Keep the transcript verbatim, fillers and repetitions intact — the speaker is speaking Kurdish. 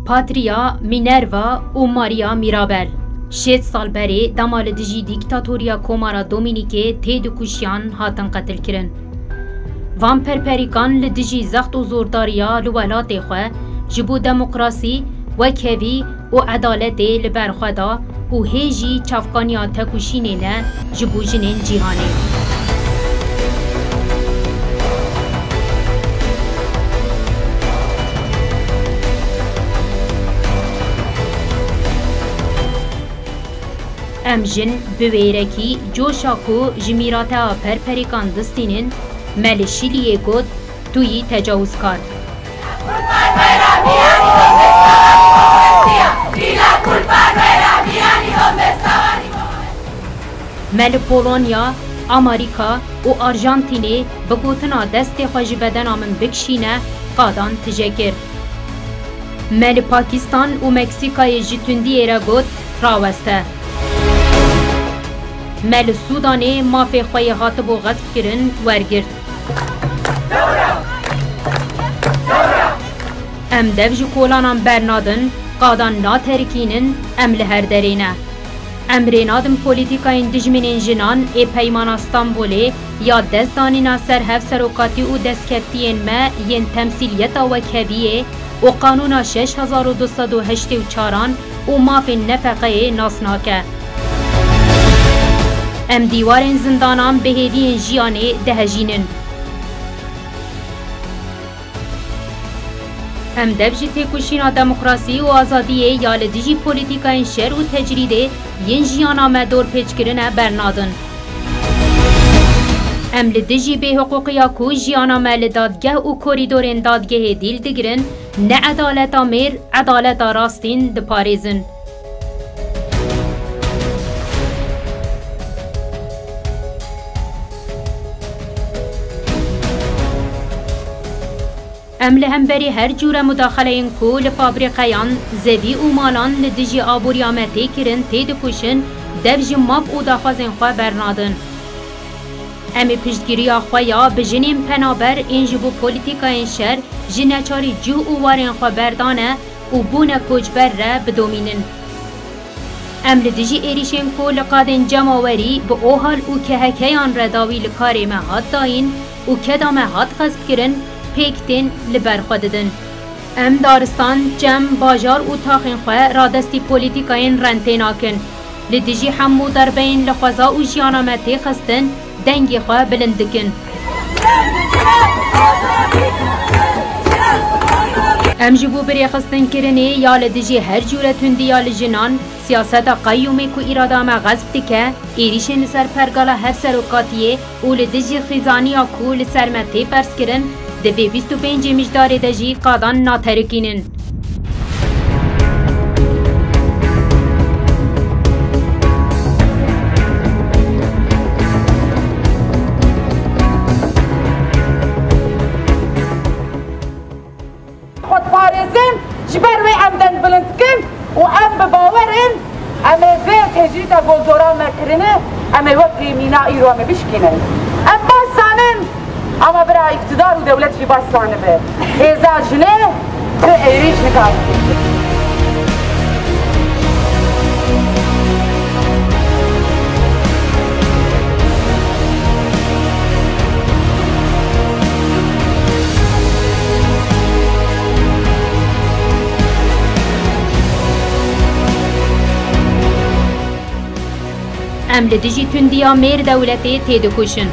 Patria Minerva û Maria Mirabel şêst sal berê dema li dijî dîktatoriya Komara Domînîkê têdikuşiyan hatin qetilkirin. Van perperîkan li dijî zext û zordariya li welatê xwe ji bo demokrasî, wekhevî û edaletê li ber xwe da û hê jî çavkaniya tekuşînê ne ji bo jinên cîhanê. Em jin bi wêrekî coşa ku ji mîrateya perperîkan distînin, me li Şîliyê got, tu yî tecawizkar. Me li Polonya, Amerîka û Arjantînê bi gotina destê xwe ji bedena min bikişîne, qadan tije kir. Me li Pakistan û Meksîkayê ji tundiyê re got, raweste. Me li Sûdanê mafê xwe yê hatibû xespkirin wergirt. Em dev ji kolanan bernadin, qadan naterikînin, em li her derê ne. Em rê nadin polîtîkayên dijminên jinan ê Peymana Stenbolê ya destdanîna ser hevserokatî û destkeftiyên me yên temsîliyeta wekheviyê û Qanûna şeş hezar û du sed û heştê û çaran û mafên nefeqeyê nas nake. Em dîwarên zindanan bi hêviyên jiyanê dihejînin. Em dev ji têkoşîna demokrasî û azadiyê ya li dijî polîtîkayên şer û tecrîdê yên jiyana me dorpêç kirine bernadin. Em li dijî bêhiqûqiya ku jiyana me li dadgeh û korîdorên dadgehê dîl digirin, ne edaleta mêr, edaleta rastîn diparêzin. Em li hemberî her cûre mudaxeleyên ku li fabrîqeyan, zevî û malan li dijî aboriya me tê kirin, têdikoşin, dev ji maf û daxwazên xwe bernadin. Em ê piştgiriya xwe ya bi jinên penaber ên ji bo polîtîkayên şer ji neçarî cih û warên xwe berdane û bûne koçber re bidomînin. Em li dijî êrîşên ku li qadên cemawerî bi OHAL û KHK'yan re dawî li karê me hat dayîn û keda me hat xespkirin, pêk tên, li ber xwe didin. Em daristan, çem, bajar û taxên xwe radestî polîtîkayên rentê nakin. Li dijî hemû derbeyên li xweza û jiyana me tê xistin, dengê xwe bilind dikin. Em ji bo birêxistinkirinê ya li dijî her cûre tundiya li jinan, siyaseta qeyûmê ku îrada me xesp dike, êrîşên li ser pergala hevserokatiyê û li dijî xîzaniya ku li ser me tê ferzkirin, di vê bîst û pêncê Mijdarê de jî qadan naterikînin. Xwe diparêzin, ji ber wê em deng bilind dikin û em bi bawer in, em ê vê tecrîda goldora me kirine, em ê wekî mîna îro em ê bişkînin. Em baş zanin, ama bira îktidar û dewlet jî baş zanibe. Hêza jinê tu êrîş nikare. Em li dijî tundiya mêr dewletê têdikoşin.